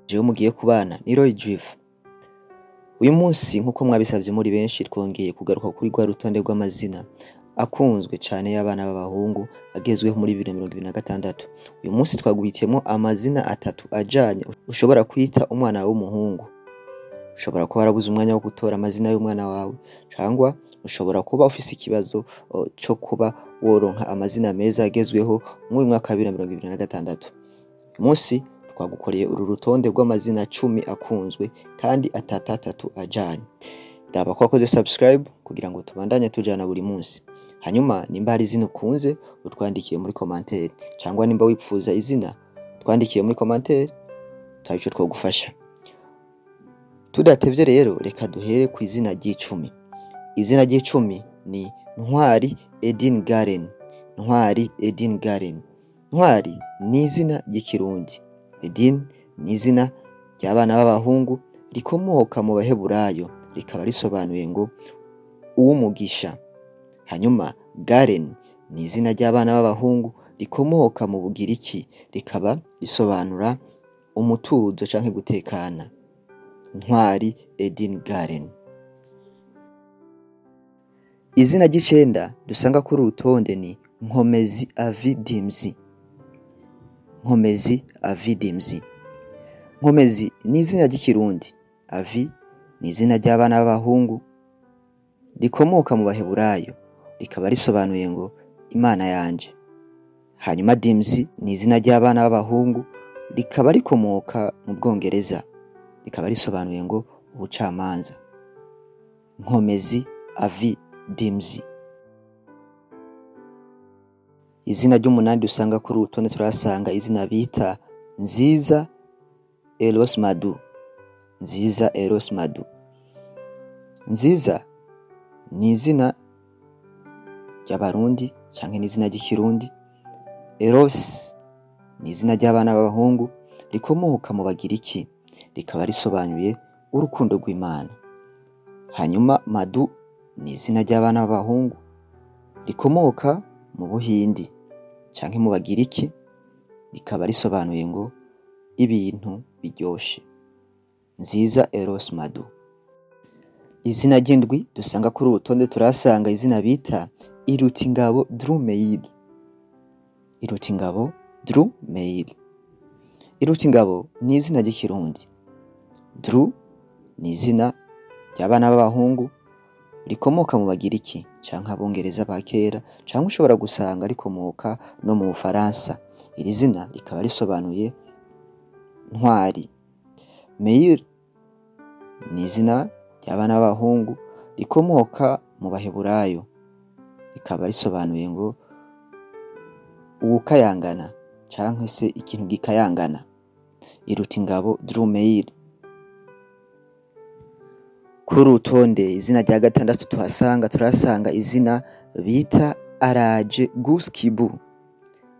Jewe mugiye kubana ni Roy Juif. Uyu munsi nk'uko mwabisavye muri benshi, twongeye kugaruka kuri rwa rutonde rw'amazina akunzwe cane y'abana b'abahungu agezweho muri 2026. Uyu munsi twaguhitiyemwo amazina atatu ajanye ushobora kwita umwana wawe w'umuhungu. Ushobora kuba warabuze umwanya wo gutora amazina y'umwana wawe, cangwa ushobora kuba ufise ikibazo co kuba woronka amazina meza agezweho mw'uyu mwaka wa 2026. Uyu munsi twagukoreye uru rutonde rw'amazina 10 akunzwe kandi atatu atatu ajanye. Raba ko wakoze subscribe kugira ngo tubandanye tujana buri munsi. Hanyuma nimba hari izina ukunze, utwandikiye muri commentaire, cangwa nimba wipfuza izina, twandikiye muri commentaire turabe ico twogufasha. Tudatevye rero, reka duhere kw'izina ry'icumi. Izina ry'icumi ni Ntwari Edin Garen. Ntwari Edin Garen. Ntwari ni izina ry'Ikirundi. Edin ni izina ry'abana b'abahungu rikomoka mu Baheburayo, rikaba risobanuye ngo uw'umugisha. Hanyuma Garen ni izina ry'abana b'abahungu rikomoka mu Bugiriki, rikaba risobanura umutuzo canke gutekana. Ntwari Edin Garen. Izina ry'icenda dusanga kuri uru rutonde ni Nkomezi Avi Dimzi. Nkomezi Avi Dimzi. Nkomezi ni izina ry'Ikirundi. Avi ni izina ry'abana b'abahungu rikomoka mu Baheburayo, rikaba risobanuye ngo Imana yanje. Hanyuma Dimzi ni izina ry'abana b'abahungu, rikaba rikomoka mu Bwongereza, rikaba risobanuye ngo ubucamanza. Nkomezi Avi Dimzi. Izina ry'umunani dusanga kuri uru rutonde, turahasanga izina bita Nziza Eros Madu. Nziza Eros Madu. Nziza ni izina ry'Abarundi canke ni izina ry'Ikirundi. Eros ni izina ry'abana b'abahungu rikomoka mu Bagiriki, rikaba risobanuye urukundo rw'Imana. Hanyuma Madu ni izina ry'abana b'abahungu rikomoka mu Buhindi canke mu Bagiriki, rikaba risobanuye ngo ibintu biryoshe. Nziza Eros Madu. Izina ry'indwi dusanga kuri uru rutonde, turahasanga izina bita Irutingabo Drumeil. Irutingabo Drumeil. Irutingabo ni izina ry'Ikirundi. Dru ni izina ry'abana b'abahungu rikomoka mu Bagiriki canke Abongereza ba kera, canke ushobora gusanga rikomoka no mu Bufaransa. Iri zina rikaba risobanuye ntwari. Meir ni izina ry'abana b'abahungu rikomoka mu Baheburayo, rikaba risobanuye ngo uwukayangana canke se ikintu gikayangana. Irutingabo Drumeil. Kuri uru rutonde, izina rya gatandatu tuhasanga, turahasanga izina bita Araje Guskibu.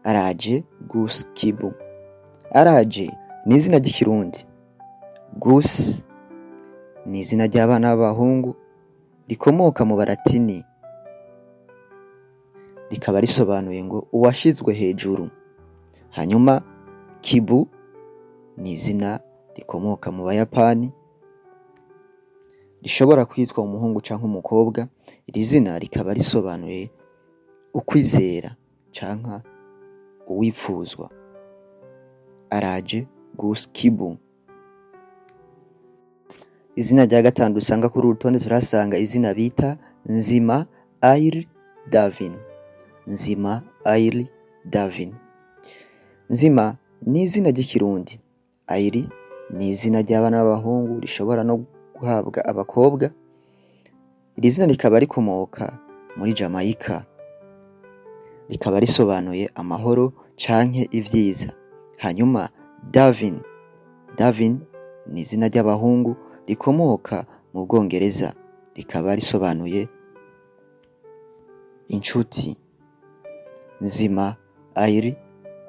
Araje Guskibu. Araje ni izina ry'Ikirundi. Gus ni izina ry'abana b'abahungu rikomoka mu Baratini, rikaba risobanuye ngo uwashizwe hejuru. Hanyuma Kibu ni izina rikomoka mu Bayapani, rishobora kwitwa umuhungu canke umukobwa. Iri zina rikaba risobanuye ukwizera canke uwipfuzwa. Araje Guskibu. Izina rya gatanu dusanga kuri uru rutonde, turahasanga izina bita Nzima Airi Davin. Nzima Airi Davin. Nzima ni izina ry'Ikirundi. Airi ni izina ry'abana b'abahungu rishobora no guhabwa abakobwa. Iri zina rikaba rikomoka muri Jamaica, rikaba risobanuye amahoro canke ivyiza. Hanyuma Davin, Davin ni izina ry'abahungu rikomoka mu Bwongereza, rikaba risobanuye inshuti. Nzima Airi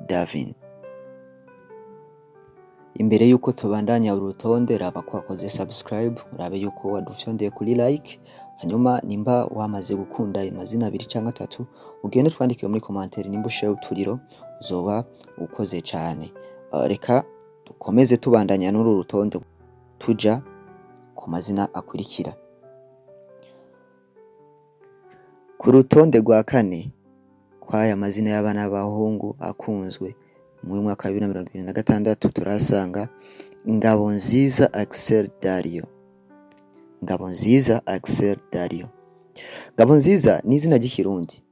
Davin. Imbere yuko tubandanya uru rutonde, raba ko wakoze subscribe, urabe yuko wadufyondeye kuri like. Hanyuma nimba wamaze gukunda amazina abiri canke atatu, ugende twandike muri commentaire. Nimba ushireho uturiro, uzoba ukoze cane. Reka Dukomeze tubandanya n'uru rutonde tuja ku mazina akurikira. Ku rutonde rwa kane kw'aya mazina y'abana b'abahungu akunzwe mu mwaka wa 2026 turahasanga Ngabonziza Axel Dario. Ngabonziza Axel Dario. Ngabonziza ni izina ry'ikirundi.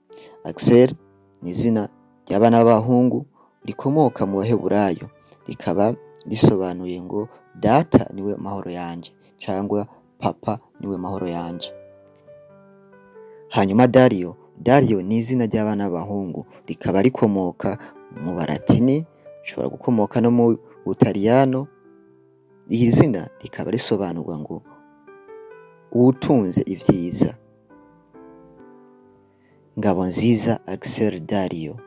Axel ni izina ry'abana b'abahungu rikomoka mu Baheburayo, rikaba risobanuye ngo data niwe mahoro yanje cangwa papa niwe mahoro yanje. Hanyuma Dario, Dario ni izina ry'abana b'abahungu rikaba rikomoka mu Baratini, rishobora gukomoka no mu Butaliyano. Iri zina rikaba risobanurwa ngo uwutunze ivyiza. Ngabonziza Axel Dario.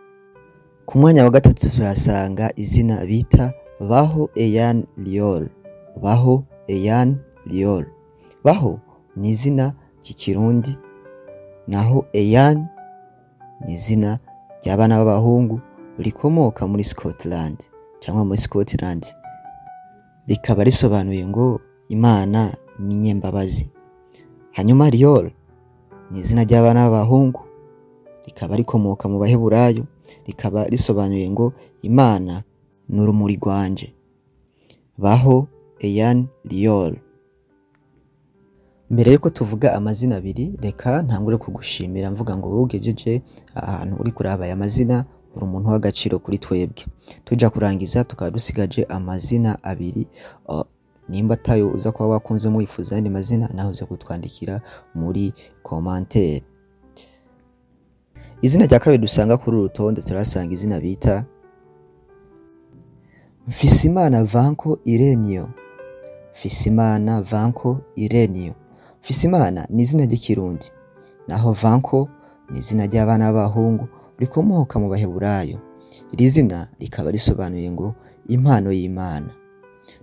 Ku mwanya wa gatatu turahasanga izina bita Baho Eyan Liol. Baho Eyan Liol. Baho ni izina ry'ikirundi, naho Eyan ni izina ry'abana b'abahungu rikomoka muri Scotland cyangwa muri Scotland, rikaba risobanuye ngo Imana ni nyembabazi. Hanyuma Liol ni izina ry'abana b'abahungu rikaba rikomoka mu Baheburayo, rikaba risobanuye ngo Imana ni urumuri rwanje. Baho Eyan Liol. Mbere yuko tuvuga amazina abiri, reka ntangure kugushimira mvuga ngo wowe ugejeje ahantu uri kuraba aya mazina, uri umuntu w'agaciro kuri twebwe. Tuja kurangiza tukaba dusigaje amazina abiri. Nimba atayo uza kuba wakunze wifuza ayandi mazina, naho uze kutwandikira muri commentaire. Izina rya kabiri dusanga kuri uru rutonde turahasanga izina bita Mfisimana Vanko Irenio. Mfisimana Vanko Irenio. Mfisimana ni izina ry'ikirundi, naho Vanko ni izina ry'abana b'abahungu rikomoka mu Baheburayo. Iri zina rikaba risobanuye ngo impano y'Imana.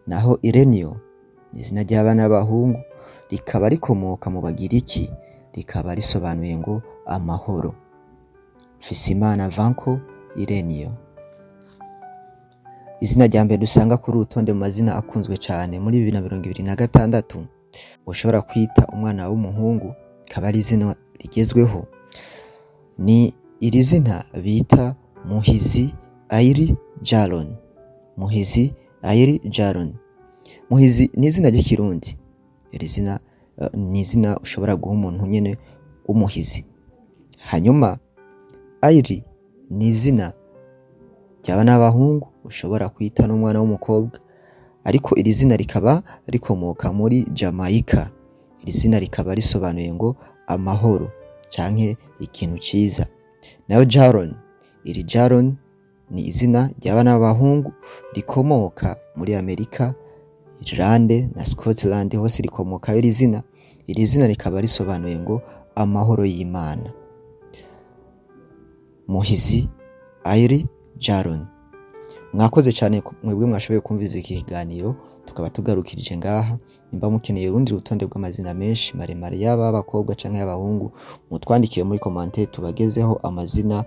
Naho Irenio ni izina ry'abana b'abahungu rikaba rikomoka mu Bagiriki, rikaba risobanuye ngo amahoro. Mfisimana Vanko Irenio. Izina rya mbere dusanga kuri urutonde mu mazina akunzwe cyane muri 2026 ushobora kwita umwana w'umuhungu, akaba ari izina rigezweho, ni iri zina bita Muhizi Airi Jaron. Muhizi Airi Jaron. Muhizi ni izina ry'ikirundi. Iri zina ni izina ushobora guha umuntu nyene w'umuhizi. Hanyuma Airi ni izina ry'abana b'abahungu ushobora kwita n'umwana w'umukobwa, ariko iri zina rikaba rikomoka muri Jamaica. Iri zina rikaba risobanuye ngo amahoro canke ikintu ciza. Nayo Jaron, iri Jaron ni izina ry'abana b'abahungu rikomoka muri Amerika, Irlande na Scotland, hose rikomokayo iri zina. Iri zina rikaba risobanuye ngo amahoro y'Imana. Muhizi Airi Jaron. Mwakoze cyane mwebwe mwashoboye kumviza iki kiganiro, tukaba tugarukirije ngaha. Nimba mukeneye urundi rutonde rw'amazina menshi maremare yaba abakobwa canke y'abahungu, mutwandikiye muri commentaire tubagezeho amazina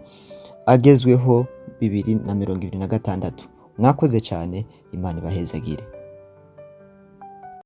agezweho 2026. Mwakoze cyane, Imana ibahezagire.